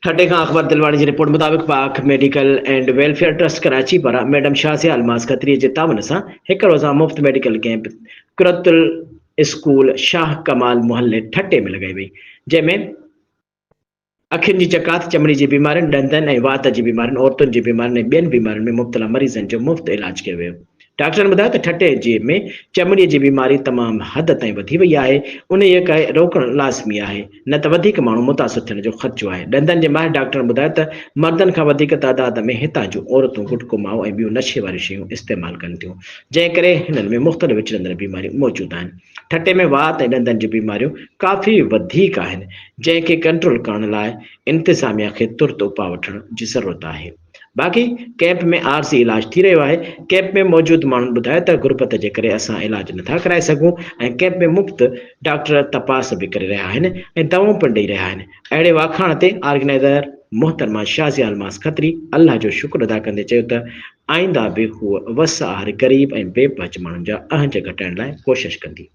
ٺٽي کان اخبار دلواڻي جي رپورٽ مطابق Pak medical and welfare trust Karachi پاران ميڊم شازيه الماس کتري جي تعاون سان هڪ روزه مفت ميڊيڪل ڪئمپ قرت الاسڪول شاهه ڪمال محلي ٺٽي ۾ لڳائي وئي جنهن ۾ اکين جي چڪاس، چمڙي جي بيمارين، ڏندن ۽ وات جي بيمارين، عورتن جي بيمارين ۽ ٻين بيمارين ۾ مبتلا مريضن جو مفت علاج ڪيو ويو. ڊاڪٽرن ٻڌايو ته ٺٽي جي ۾ چمڙي جي بيماري تمام حد تائين وڌي وئي آهي، انهيء کي روڪڻ لازمي آهي، نه ته وڌيڪ ماڻهو متاثر ٿيڻ جو خدشو آهي. ڏندن جي ماهر ڊاڪٽرن ٻڌايو ته مردن کان وڌيڪ تعداد ۾ هتان جون عورتون گٽڪو، مائو ۽ ٻيون نشي واريون شيون استعمال ڪن ٿيون، جنهن ڪري هنن ۾ مختلف وچڙندڙ بيماريون موجود آهن. ٺٽي ۾ وات ۽ ڏندن جون بيماريون ڪافي وڌيڪ آهن، جنهن کي ڪنٽرول ڪرڻ لاء انتظاميا کي ترت اپاء وٺڻ جي ضرورت آهي. باقي ڪئمپ ۾ عارضي علاج ٿي رهيو آهي، ڪئمپ ۾ موجود ماڻهن ٻڌايو ته غربت جي ڪري اسان علاج نٿا ڪرائي سگهون ۽ ڪئمپ ۾ مفت ڊاڪٽر تپاس به ڪري رهيا آهن ۽ دوائون پڻ ڏئي رهيا آهن، اهڙي واکاڻ تي آرگنائيزر محترمه شازيه الماس کتري الله جو شڪر ادا ڪندي چيو ته آئنده به هوء وس آهر غريب ۽ بي پهچ ماڻهن جا اهنج گهٽائڻ لاء ڪوشش ڪندي.